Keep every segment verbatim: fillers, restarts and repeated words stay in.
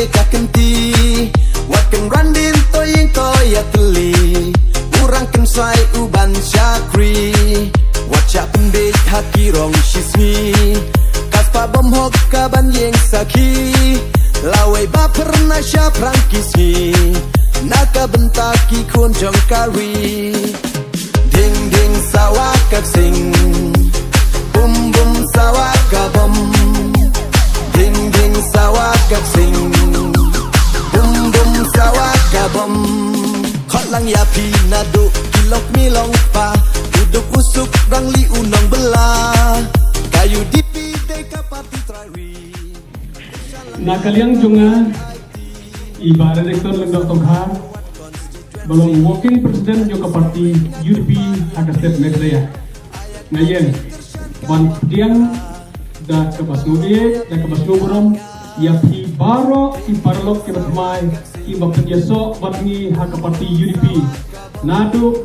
Ka kynti, wat kynran dien to ïing to ïatylli. U rangkynsai u ban shakri, wat shah pynbeit ha ki rong shisngi. Ka spah bymhok ka ban ïeng sakhi, lawei ba pyrnai shaphrang ki sngi. Na ka bynta ki khun jong ka ri. Ding ding sawa ka sing, bum bum sawa ka bum. Ding ding sawa ka sing, bum bum sawa ka bum. Khot lang ïa phi naduh ki lok mi long pa, u duk u suk rangli u nongbylla. Ka U D P dei ka party trai ri. Na ka liang jong nga, i Bah Redington Lyngdoh Tongkhar, ba long working president jong ka party U D P ha ka state Meghalaya. Nga ïeng ban pdiang da kaba sngewbha, da kaba sngewburom ïa phi baroh ki paralok kiba thymmai kiba pynïasoh bad ngi ha ka party U D P. Naduh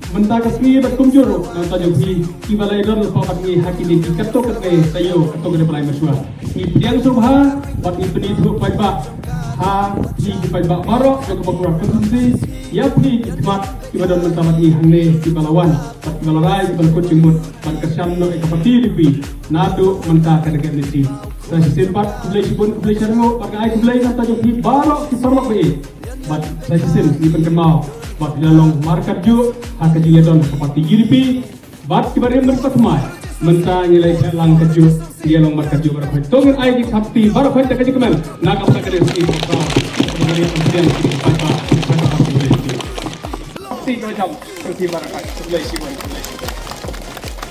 mynta ka sngi bad kumjuh ruh na ka jong phi kiba la ïadon lypa bad ngi ha kine ki katto katne taïew katto katne bnai mynshuwa. Ngi pdiang sngewbha bad ngi pynithuh paidbah ha phi ki paidbah baroh jong ka Mawkyrwat constituency, ïa phi ki khmat kiba don mynta bad ngi hangne, kiba la wan bad kiba la rai, kiba la kut jingmut ban kyrshan noh ïa ka party U D P naduh mynta ka dei ka M D C. Sa shisien pat khublei shibun, khublei shihajar nguh bad nga ai khublei na ka jong phi baroh ki paralok ba ïeit. Bad sa shisien ngi pynkynmaw ba phi la long markatjuh ha ka jingïadon ka party U D P. Bad kiba rim bad kiba thymmai, mynta ngi la ïaid lang kajuh, ngi la long markatjuh baroh khoit. To ngin ai ki khapti baroh khoit da ka jingkmen na ka bynta ka dei ki.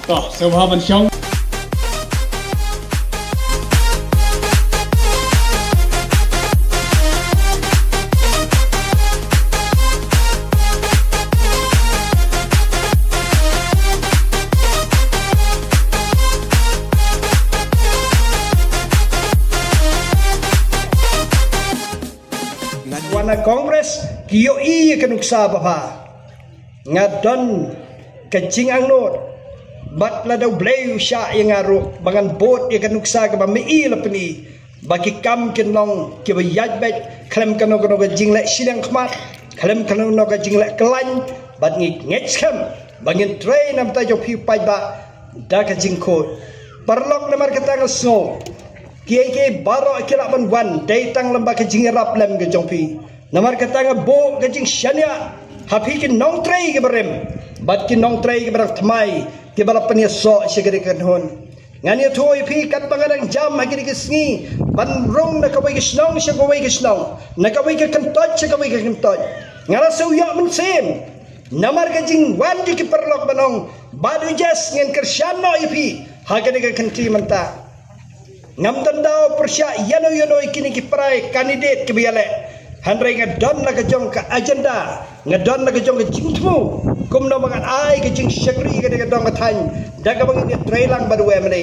To, sngewbha ban shong. Wan na Congress ki ïohi ïa ka nuksa ba bha. Nga don ka jingangnud bad lada U Blei u shah ïa nga ruh ba ngan bud ïa ka nuksa kaba me i la pyni, ba ki kam kin long kiba ïaid beit khlem kano kano ka jingleh shiliang khmat, khlem kano kano ka jingleh kyllain, bad ngi ngeit skhem ba ngin trei na ka bynta jong phi paidbah da ka jingkhuid. Paralok, namar kata nga sngew kiei kiei baroh ki lah ban wan dei tang lyngba ka jingïarap lem ka jong phi. Namar kata nga buh ka jingshaniah ha phi ki nongtrei kiba rim bad ki nongtrei kiba dang thymmai kiba la pynïasoh sha kane ka kynhun. Ngan ïathuh ïa phi katba nga dang jam ha kine ki sngi ban rung na kawei ka shnong sha kawei ka shnong, na kawei ka kyntoit sha kawei ka kyntoit, nga la shu ïoh mynsiem namar ka jingwan jong ki paralok ban ong, Bah Dujess, ngin kyrshan noh ïa phi ha kane ka kynti mynta. Ngam don daw pyrshah ïano ïano ïa kine ki para candidate kiba ïaleh. Hynrei nga don la ka jong ka agenda, nga don la ka jong ka jingthmu kumno ba ngan ai ka jingshakri ka dei ka dong ka thaiñ da kaba ngin ïa trei lang bad u M L A.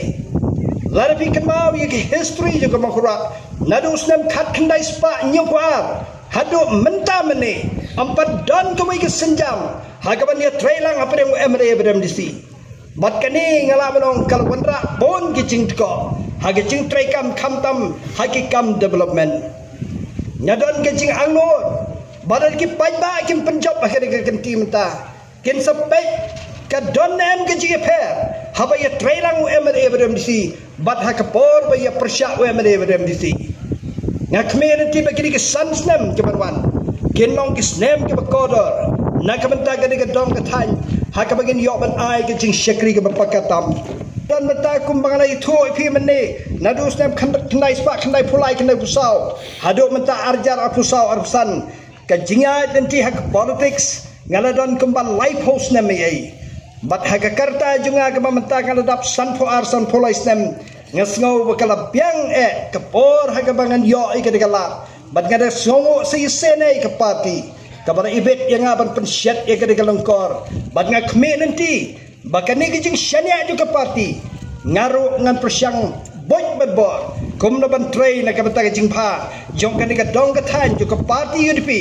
Lada phi kynmaw ïa ka history jong ka Mawkyrwat, naduh u snem khatkhyndai spah hynñiewphew ar haduh mynta mynne, ym pat don kawei ka sienjam ha kaban ïa trei lang hapdeng u M L A bad M D C. Bad kane nga lah ban ong ka la wanrah bun ki jingthoh ha ki jingtreikam, khamtam ha ki kam development. Nga don ka jingangnud ba lada ki paidbah kim pynjop ha kane ka kynti mynta, kin sa peit ka don ne em ka jingïapher haba ïa trei lang u M L A bad u M D C bad ha ka por ba ïa pyrshah u M L A bad u M D C. Nga khmih lynti ba kine ki san snem kiban wan kin long ki snem kiba kordor na ka bynta kane ka dong ka thaiñ ha kaba ngin ïoh ban ai ka jingshakri kaba paka tam. Don mynta kumba nga la ïathuh ïa phi mynne, naduh u snem khyndai spah khyndaiphew lai khyndaiphew saw haduh mynta ar hajar arphew saw arphew san, ka jingïaid lynti ha ka politics nga la don kumba laiphew snem ei ei. Bad ha ka karta jong nga kaba mynta nga la dap sanphew ar sanphew lai snem, nga sngew ba ka la biang eh ka por ha kaba ngan ïoh ïa ka dei ka lad. Bad nga da sngewnguh sa ïaseng ïa ka party kaba la ibit ïa nga ban pynshet ïa ka dei ka lyngkor. Bad nga khmih lynti ba kane ka jingshaniah jong ka party nga ruh ngan pyrshang buit bad bor kumno ban trei na ka bynta ka jingbha jong kane ka dong ka thaiñ jong ka party U D P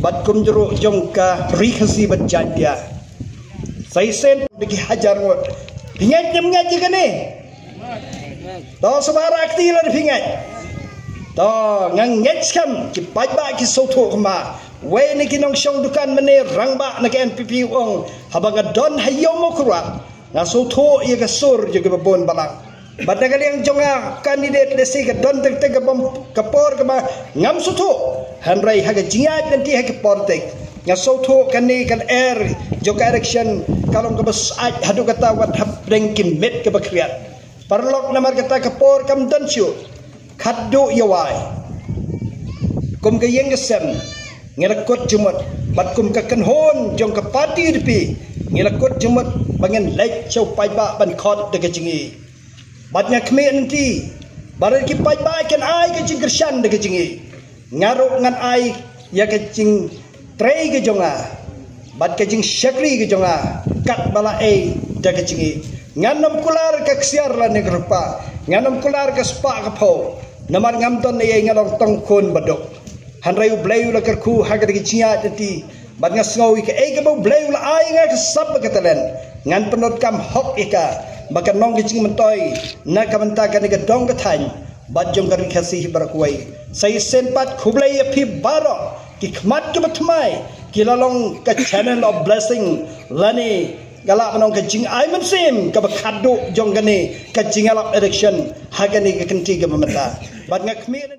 bad kumjuh ruh jong ka Ri Khasi bad Jaintia. Sa ïaseng da ki hajar ngut. Phi ngeit ne ym ngeit ïa kane? To sngewbha rah kti lada phi ngeit. To, nga ngeit skhem ki paidbah ki sngewthuh kumba wei na ki nongshong dukan mynne, rangbah na ka N P P u ong, haba nga don ha Ïew Mawkyrwat, nga sngewthuh ïa ka sur jong kiba bun balang. Bad na ka liang jong nga candidate, lehse ka don teng teng ka bym, ka por kaba ngam sngewthuh. Hynrei ha ka jingïaid lynti ha ki por teng, nga sngewthuh kane ka lyer jong ka election ka long kaba syaid haduh katta wat hapdeng ki miet kiba khriat. Paralok, namar kata ka por kam don shuh. Khatduh ïa wai, kum ka ïing ka sem, ngi la kut jingmut, bad kum ka kynhun jong ka party U D P, ngi la kut jingmut ba ngin leit sha u paidbah ban khot da ka jingïeit. Bad nga khmih lynti ba lada ki paidbah kin ai ka jingkyrshan da ka jingïeit, nga ruh ngan ai ïa ka jingtrei ka jong nga bad ka jingshakri ka jong nga katba la ai da ka jingïeit. Ngan ym kular ka ksiar lane ka rupa, ngan ym kular ka spah ka phew, namar ngam don ei, nga long tang khun baduk. Hynrei U Blei u la kyrkhu ha kata ka jingïaid lynti, bad nga sngew ïa kaei kaba U Blei u la ai ïa nga, ka sap bad ka talent, ngan pyndonkam hok ïa ka ba kan long ka jingmyntoi na ka bynta kane ka dong ka thaiñ bad jong ka Ri Khasi hi baroh kawei. Sa shisien pat khublei ïa phi baroh, ki khmat kiba thymmai ki la long ka channel of blessing lane ka la ban long ka jingai mynsiem kaba khatduh jong kane ka jingïalap election ha kane ka kynti kaba mynta. Bad nga khmih